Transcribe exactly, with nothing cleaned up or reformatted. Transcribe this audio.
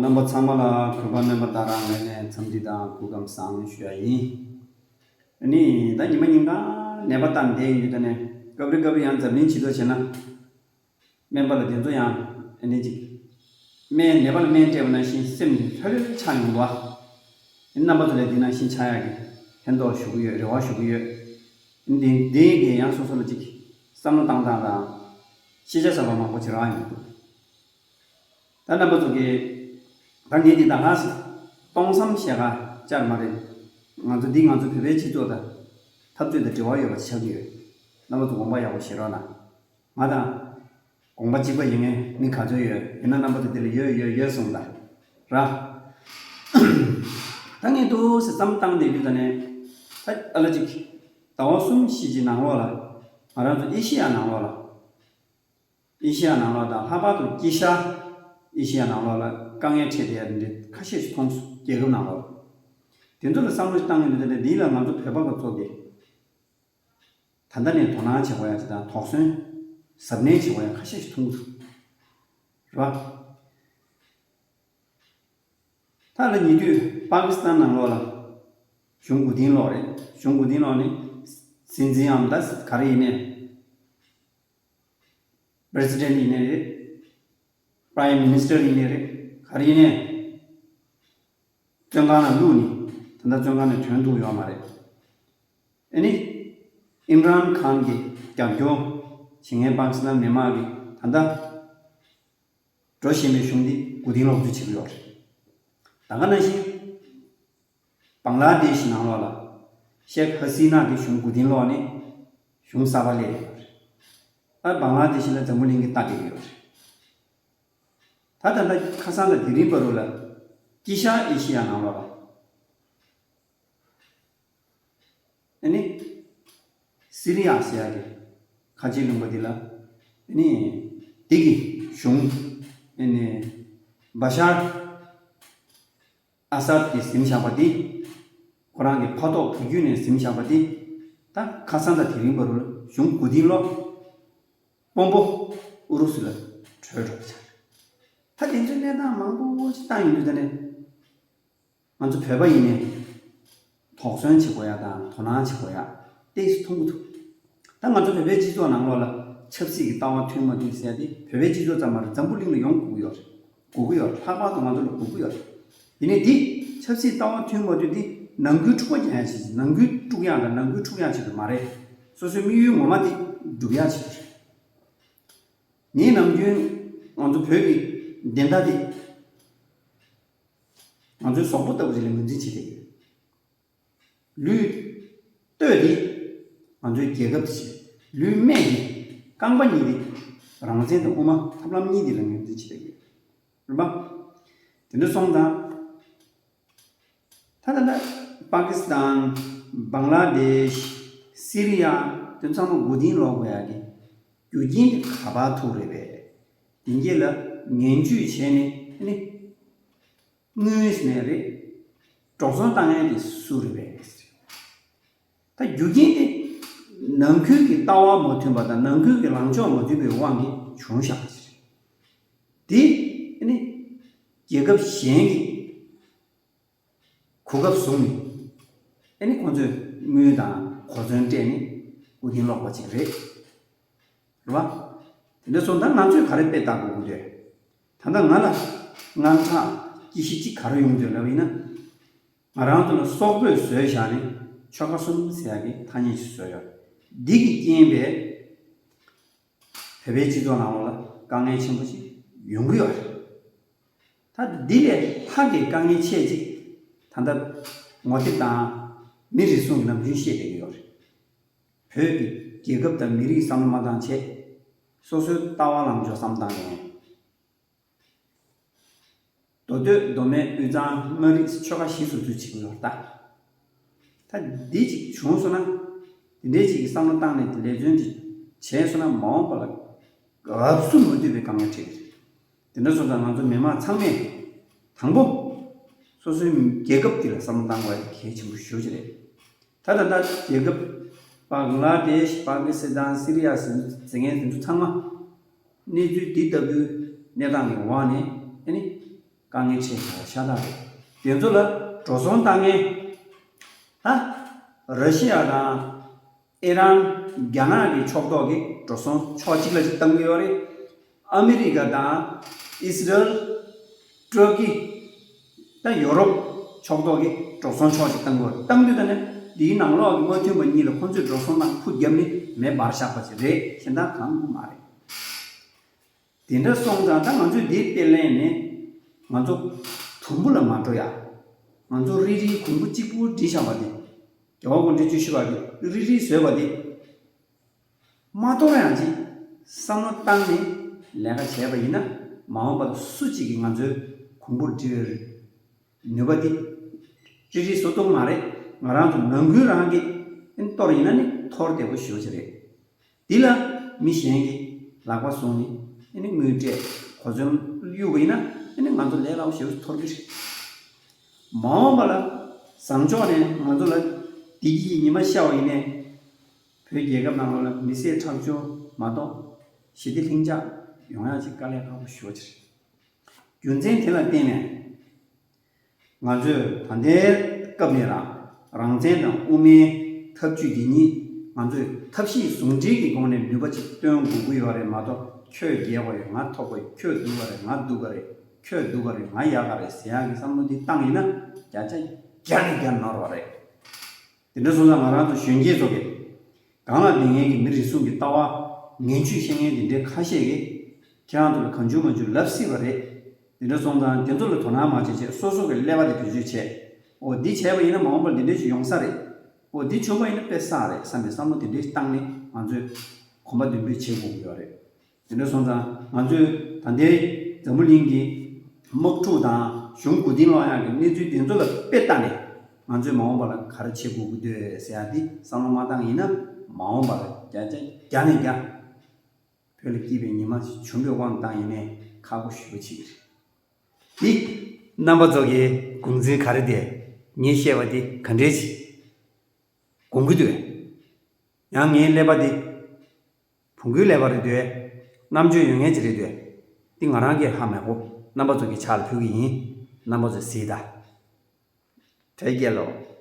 རྣམ་པ་ཚང་མ་ལ་གུས་པ་སྨན་པ་ཏཱ་ར་ངོས་ནས་འཚམས་འདྲི་དང་སྐུ་ཁམས་བཟང་ཞུ་ཡ་ཡིན། ཨ་ནི་ད་ཉི་མ་ཉིན་གང་ནད་པ་བལྟས་བསྡད་ཡོད་ད་ནས་སྐབས་རེ་སྐབས་རེ་ཡང་འཛམ་གླིང་ཇི་ལྟར་བྱས་ན། སྨན་པ་ལ་དེ་ཚོ་ཡང་ཨ་ནི་ཅིག་སྨན་ནད་པ་ལ་སྨན་སྤྲད་པ་ནང་བཞིན་སེམས་ལྷོད་ལྷོད་ཆགས་ཡོང་བ། ཨ་ནི་རྣམ་པ་ཚོ་ལ་དེ་ནང་བཞིན་ཆགས་ཡག་གི་ཕན་ཐོགས་ཞུ་གི་ཡོད། རེ་བ་ཞུ་གི་ཡོད། ཨ་ནི་དེ་དེ་གི་ཡང་སོ་སོ་ལ་ཅིག་བསམ་བློ་བཏང་སྟངས་དང་ཤེས་བྱ་གསར་པ་མང་པོ་ཅིག་རག་ཡོང་གི་འདུག་ད་རྣམ་པ་ཚོ་གིས་ད་ངས་འདི་ད་ག་སེ་སྟོང་བསམ་ཞེ་ག་བཅར་མ་རེད། ང་ཚོ་འདི་ང་ཚོ་བོད་པའི་སྤྱི་ཚོགས་དང་འཐབ་རྩོད་དང་འབྲེལ་བ་ཡོད་པ་ཆགས་ཀྱི་ཡོད། རྣམ་པ་ཚོ་དགོངས་པ་ཡག་པོ་བཞེས་རོགས་གནང་། ང་དང་དགོངས་པ་གཅིག་པ་ཡིན་མཁན་མི་ག་ཚོད་ཡོད། ཡིན་ན་རྣམ་པ་ཚོ་འདི་ལ་ཡོད་ཡོད་ཡོད་གསུངས་དང་ར། ད་ངས་འདུག་སེ་བསམ་བཏང་བསྡད་རྒྱུ་ད་ནས་ད་ཨ་ལ་ཅིག་ཟླ་བ་གསུམ་བཞི་ཅིག་ནང་ལོགས་ལ་ང་རང་ཚོ་ཨེ་ཤི་ཡ་ནང་ལོགས་ལ། ཨེ་ཤི་ཡ་ནང་ལོགས་དང་ལྷག་པར་དུ་དཀྱིལ་ཤར་ཨེ་ཤི་ཡ་ནང་ལོགས་ལ་དཀའ་ངལ་འཕྲད་བསྡད་ཡ་འདི་འདྲ་ཁ་ཤས་ཤིག་མཐོང་སོང་། རྒྱལ་ཁབ་ནང་ལོགས་དེ་ཚོ་ལ་བསམ་བློ་ཞིག་བཏང་གི་འདུག་དེ་འདྲ་འདི་ལ་ང་ཚོ་བོད་པ་ཁ་ཚོ་གིས་ད་ལྟ་ནས་དོ་སྣང་བྱེད་དགོས་ཡ་ཅིག་དང་དོགས་ཟོན་གཟབ་ནན་བྱེད་དགོས་ཡ་ཁ་ཤས་ཤིག་མཐོང་གི་འདུག་རེད་བ། ད་ལ་ཉེ་དུས་པ་ཀི་སི་ཐན་ནང་ལོགས་ལ་གཞུང་མགོ་རྟིང་སློག་རེད། གཞུང་མགོ་རྟིང་སློག་ནས་སྲིད་འཛིན་འམ་ད་ག་རེ་ཡིན་ནའི། པི་རེ་སི་ཌེན་ཊི་ཡིན་ནའི་རེད། པི་རའིམ་མི་ནི་སི་ཊར་ཡིན་ནའི་རེད། ག་རེ་ཡིན་ནའི། བཙོན་ཁང་ནང་བླུགས་ནས་ད་ལྟ་བཙོན་ཁང་ནས་ཐོན་ཐུབ་ཡོད་མ་རེད། ཨ་ནི། ཨིམ་རཱན་ཁཱན་གྱི་རྒྱབ་སྐྱོར་བྱེད་མཁན་པ་ཀི་སི་ཐན་མི་དམངས་ཀྱིས་ད་ལྟ་འགྲོ་བཞིན་པའི་གཞུང་འདི་མགོ་རྟིང་སློག་རྩིས་བྱེད་ཀྱི་ཡོད་རེད། ད་ག་ནང་བཞིན། བང་ལ་དེཤ་ནང་ལོགས་ལ་ཤེག་ཧ་སི་ན་གི་གཞུང་མགོ་རྟིང་སློག་ནས་གཞུང་གསར་པ་སླེབས་ཡོད་རེད། ཨ་བང་ལ་དེཤ་ལ་འཛམ་བུ་གླིང་གི་ལྟ་གི་ཡོད་རེད། ད་ད་ལྟ་ཁ་སང་ལ་དེ་རིང་བར་དུ་ལ་དཀྱིལ་ཤར་ཨེ་ཤི་ཡ་ནང་ལོགས་ལ་ཨ་ནི་སི་རི་ཡ་ཟེར་ཡ་གི་ཁ་ཆེའི་ལུང་པ་འདི་ལ་ཨ་ནི་དེ་གི་གཞུང་ཨ་ནི་བ་ཤར། ཨ་སཱད་ཀྱིས་འཛིན་བཞག་པ་འདི། ཁོ་རང་གི་ཕ་ཐོག་བུ་རྒྱུད་ནས་འཛིན་བཞག་པ་འདི། ད་ཁ་སང་དང་དེ་རིང་བར་དུ་གཞུང་མགོ་རྟིང་སློག་དཔོན་པོ་ཨུ་རུ་སུ་ལ་བྲོས་འགྲོ་བ་ཆགས། ད་དེ་ཚོའི་གནས་སྟངས་མང་པོ་ཞིག་བཏང་ཡོང་དུས་ད་ནས། ང་ཚོ་བོད་པ་ཡིན་ནའི་དོགས་ཟོན་བྱེད་དགོས་ཡ་དང་དོ་སྣང་བྱེད་དགོས་ཡ་ཏོག་ཙམ་མཐོང་གི་འདུག་ད་ང་ཚོ་བོད་པའི་སྤྱི་ཚོགས་ནང་ལོགས་ལ་ཆབ་སྲིད་ཀྱི་ལྟ་བ་མཐུན་མ་མཐུན་ཟེར་ཡ་དེ་བོད་པའི་སྤྱི་ཚོགས་ཙམ་མ་རེད། འཛམ་བུ་གླིང་ལ་ཡོང་དགོས་ཀྱི་ཡོད་རེད། དགོས་ཀྱི་ཡོད་རེད། ལྷག་པར་དུ་ང་ཚོ་ལ་དགོས་ཀྱི་ཡོད་རེད། ཡིན་ནའི་འདི་ཆབ་སྲིད་ལྟ་བ་མཐུན་མ་མཐུན་འདི་ནང་ཁུལ་འཁྲུག་པ་རྒྱག་ཡ་ཆེད་ཀྱི། ནང་ཁུལ་དཀྲུག་ཡ་དང་ནང་ཁུལ་འཁྲུག་ཡ་ཆེད་དུ་མ་རེད། སོ་སོའི་དམིགས་ཡུལ་ངོ་མ་དེ་སྒྲུབ་ཡ་ཆེད་དུ་རེད། ངས་ནམ་རྒྱུན་ང་ཚོ་བོད་ཀྱི་བདེན་མཐའ་དེ། ང་ཚོའི་གཟུགས་པོ་ལྟ་བུ་ཅིག་ལ་ངོས་འཛིན་བྱེད་བསྡད་ཡོད། ལུས་སྟོད་དེ་ང་ཚོའི་རྒྱལ་ཁབ་དེ་བྱེད། ལུས་སྨད་དེ་རྐང་པ་གཉིས་དེ་རང་བཙན་དང་དབུ་མ་ཐབས་ལམ་གཉིས་དེ་ལ་ངོས་འཛིན་བྱེད་བསྡད་ཡོད། རེད་པ། དེ་འདྲ་སོང་ཙང་། ད་ལྟ་ད་པ་ཀི་སི་ཐན། བང་ལ་དེཤ། སི་རི་ཡ། དེ་ཚང་མ་མགོ་རྟིང་སློག་དགོས་ཡ་གི་རྒྱུ་རྐྱེན་དེ་ག་པར་ཐུག་རེད་པས། དེ་གྱད་ལ་ངན་ཇུས་བྱས་ནས་ཨ་ནི། དངུལ་ནས་རེད། འགྲོ་སོང་བཏང་ཡས་དེ་སུ་རེད་པས། ད་རྒྱུ་རྐྱེན་དེ་ནང་ཁུལ་གྱི་ལྟ་བ་མ་མཐུན་པ་དང་ནང་ཁུལ་གྱི་ལངས་ཕྱོགས་མ་མཐུན་པའི་དབང་གིས་བྱུང་བཞག་པ་ཞིག་རེད། དེ་ཨ་ནི་རྒྱལ་ཁབ་གཞན་གྱི་གོ་སྐབས་བཟུང་ནས་ཨ་ནི་ཁོང་ཚོས་དངུལ་དང་གོ་མཚོན་སྤྲད་ནས་མགོ་རྟིང་སློག་པ་ཅིག་རེད། རེད་བ། དེ་འདྲ་སོང་ཙང་ང་ཚོས་ག་རེ་དཔེ་བལྟ་དགོས་ཀྱི་རེད། ད་ལྟ་ང་ལ་དངངས་སྐྲག་སྐྱེ་གཞི་གཅིག་ག་རེ་ཡོང་གི་འདུག་ལབ་ཡིན་ན། ང་རང་ཚོ་ལ་སོག་པོས་བཟོས་བཞག་ནས་ཆོལ་ཁ་གསུམ་ཟེར་ཡག་གི་ཐ་སྙད་ཅིག་བཟོས་ཡོད། འདི་གི་རྐྱེན་པས་བོད་པའི་སྤྱི་ཚོགས་ནང་ལོགས་ལ་དཀའ་ངལ་ཆེན་པོ་ཞིག་ཡོང་གི་ཡོད་རེད། ད་འདི་ལས་ལྷག་གི་དཀའ་ངལ་ཆེ་ཅིག་ད་ལྟ་ངོ་དེབ་དང་མི་རེ་ཟུང་གིས་ནམ་རྒྱུན་བཤད་བསྡད་ཀྱི་ཡོད་རེད། བོད་ཀྱི་རྒྱལ་ཁབ་དང་མི་རིགས་བསམ་བློ་མ་བཏང་བྱས། སོ་སོའི་ལྟ་བ་ལངས་ཕྱོགས་བསམ་བཏང་ནས། མདོ་སྟོད་མདོ་སྨད་དབུས་གཙང་མངའ་རིས་ཆོལ་ཁ་བཞི་སུ་འཛུལ་བྱེད་ཀྱི་ཡོད་རེད་ད། ད་འདི་ཅིག་བྱུང་སོང་ན། འདི་འདྲའི་ཅིག་གི་བསམ་བློ་བཏང་ནས་ལས་དོན་ཅིག་བྱས་སོང་ན་མ་འོངས་པ་ལ་སྐབས་སུ་མ་འདུས་པའི་དཀའ་ངལ་འཕྲད་ཀྱི་རེད། དེ་འདྲ་སོང་ཙང་ང་ཚོ་མི་མང་ཚང་མས་དང་པོ་སོ་སོའི་རྒྱལ་ཁབ་འདི་ལ་བསམ་བློ་བཏང་དགོས་ཡ་དེ་གལ་ཆེན་པོ་ཞེ་པོ་ཅིག་རེད། ད་ད་ལྟ་རྒྱལ་ཁབ་བང་ལ་དེཤ། པ་ཀི་སི་ཐན། སི་རི་ཡ་ཟེར་ཟེར་མཁན་དེ་ཚོ་ཚང་མ་གནས་ཚུལ་འདི་ལྟ་བུའི་གནས་སྟངས་ཀྱི་འོག་ནས་ཨ་ནི། དཀའ་ངལ་འཕྲད་ཡོད་པ་ཤ་སྟག་རེད། དེ་ཚོ་ལ་འགྲོ་སོང་བཏང་མཁན་ད་ར་ཤི་ཡ་དང་ཨི་རན། རྒྱ་ནག་གི་ཕྱོགས་གཏོགས་ཀྱི་འགྲོ་སོང་ཕྱོགས་གཅིག་ལ་ཅིག་བཏང་གི་ཡོད་རེད། ཨ་མི་རི་ཀ་དང་ཨི་སི་རལ། ཏུར་ཀི། ད་ཡོ་རོབ་ཕྱོགས་གཏོགས་ཀྱི་འགྲོ་སོང་ཕྱོགས་གཅིག་བཏང་གི་ཡོད་རེད། བཏང་དུས་ད་ནི་འདིའི་ནང་ལོགས་ཀྱི་མ་མཐུན་པ་གཉིས་ལ་ཁོང་ཚོས་འགྲོ་སོང་ནང་ཁུ་བརྒྱབ་ནས་མེ་འབར་བཞག་པ་ཞིག་རེད། གཞན་དག་གང་ཡང་མ་རེད། དེ་འདྲ་སོང་ཙང་ད་ང་ཚོས་འདི་དཔེ་ལེན་ནས་ང་ཚོ་དུམ་བུ་ལ་མ་འགྲོ་ཡ། ང་ཚོ་རིལ་རིལ་གོང་བུ་གཅིག་པུ་སྒྲིལ་བཞག་པ་དེ། རྒྱལ་བ་དགོངས་འགྲེལ་བཅུ་བཞི་པ་གིས་རིལ་རིལ་བཟོས་པ་དེ། མ་གཏོར་ཡང་ཅིག་བསམ་བློ་བཏང་ནས་ལས་ཀ་བྱས་པ་ཡིན་ན། མ་འོངས་པར་སུ་གཅིག་གིས་ང་ཚོའི་གོང་བུར་སྒྲིལ་བའི་ནུས་པ་འདི་རིལ་རིལ་བཟོ་ཐུབ་མ་རེད། ང་རང་ཚོ་ནང་ཁུལ་རང་གིས་གཏོར་ཡིན་ན་ནི་གཏོར་བདེ་པོ་ཞེ་པོ་ཅིག་རེད། འདི་ལ་མི་གཞན་གྱིས་ལག་པ་བཟུང་ནས་ཨ་ནི་དངུལ་སྤྲད། གོ་མཚོན་གཡུག་པ་ཡིན་ན་ཨ་ནི་ང་ཚོ་ལས་སླ་པོ་ཞེ་པོ་ཅིག་འཐོར་གྱི་རེད། མ་འོངས་པ་ལ་བཟང་ཕྱོགས་ནས་ང་ཚོ་ལ་བདེ་སྐྱིད་ཀྱི་ཉི་མ་ཤར་བ་ཡིན་ནའི། བོད་རྒྱལ་ཁབ་ནང་ལོགས་ལ་མི་བསད་ཁྲག་སྦྱོར་མ་གཏོགས་ཞི་བདེ་ལྷིང་འཇགས་ཡོང་ཡག་ཅིག་དཀའ་ལས་ཁག་པོ་ཞེ་པོ་ཅིག་རེད། རྒྱུ་མཚན་དེ་ལ་བརྟེན་ནས་ང་ཚོས་ད་ལྟའི་སྐབས་ནས་རང་རང་བཙན་དང་དབུ་མའི་ཐབས་ཇུས་འདི་ཉིད་ང་ཚོས་ཐབས་ཤེས་ཟུང་འབྲེལ་གྱི་སྒོ་ནས་ནུས་པ་ཅིག་སྟོན་དགོས་ཀྱི་ཡོད་རེད་མ་གཏོགས། ཁྱོད་རྒྱལ་བ་རེད། ང་ཐོབ་པ་རེད། ཁྱོད་སྡུག་པ་རེད། ང་སྡུག་པ་རེད། ཁྱོད་སྡུག་པ་རེད། ང་ཡག་ག་རེད་ཟེར་ཡག་གི་བསམ་བློ་འདི་བཏང་ཡིན་ན་བརྒྱ་ཆ་བརྒྱ་ནས་བརྒྱ་ནོར་བ་རེད། དེ་འདྲ་སོང་ཙང་ང་རང་ཚོ་གཞོན་སྐྱེས་ཚོ་གིས་གང་ལ་བདེ་ངེས་ཀྱི་མི་རེ་ཟུང་གི་ལྟ་བ་ངན་ཇུས་བཤད་མཁན་དེ་འདྲའི་ཁ་ཤས་ཀྱིས་ཁྱེད་རང་ཚོ་ལ་གང་བྱུང་མང་བྱུང་ལབ་སྲིད་པ་རེད། དེ་འདྲ་སོང་ཙང་དེ་ཚོ་ལ་དོ་སྣང་མ་བྱེད་བྱས་སོ་སོ་གི་ཀླད་པ་དེ་བེད་སྤྱོད་བྱས། འོ་འདི་བྱས་པ་ཡིན་ན་མ་འོངས་པར་འདི་འདྲ་ཞིག་ཡོང་ས་རེད། འོ་འདི་བྱུང་པ་ཡིན་ན་དཔེ་བསགས་རེད་བསམ་པའི་བསམ་བློ་དེ་འདྲ་ཞིག་བཏང་ནས་ང་ཚོས་གོམ་པ་མདུན་སྤོས་བྱེད་དགོས་ཀྱི་ཡོད་རེད། དེ་འདྲ་སོང་ཙང་ང་ཚོས་ད་ལྟའི་འཛམ་བུ་གླིང་གི་དམག་འཁྲུག་དང་གཞུང་མགོ་རྟིང་སློག་ཡག་གི་གནས་ཚུལ་དེ་ཚོ་ལ་དཔེ་ལྟ་ནས་ང་ཚོས་མ་འོངས་པ་ལ་ག་རེ་བྱེད་དགོས་ཀྱི་འདུག་ཟེར་ཡག་འདི་བསམ་བློ་མ་བཏང་ཡིན་ན། མ་འོངས་པ་ལ་བརྒྱ་ཆ་བརྒྱ་ནས་བརྒྱ་བོད་ལ་སྐྱིད་པའི་ཉི་མ་ཞིག་བྱུང་བའི་དབང་བཏང་ཡིན་ནའི་ཁག་པོ་ཞེ་པོ་ཅིག་རེད། འདི་རྣམ་པ་ཚོ་གི་དགོངས་འཛིན་ག་རེ་དེ། ངས་བཤད་པ་འདི་ག་འདྲས་ཅིག་དགོངས་ཀྱི་འདུག་ཡང་ངའི་ཀླད་པ་འདི་བོང་གུའི་ཀླད་པ་རེད་འདུག་རྣམ་དཔྱོད་ཡོད་མཁན་ཅིག་རེད་འདུག་འདི་ང་རང་གིས་ཧ་མ་གོ། རྣམ་པ་ཚོ་གི་ཕྱག་ལ་ཕུལ་གྱི་ཡིན། རྣམ་པ་ཚོ་གཟིགས་དང་། བོད་རྒྱལ་ལོ།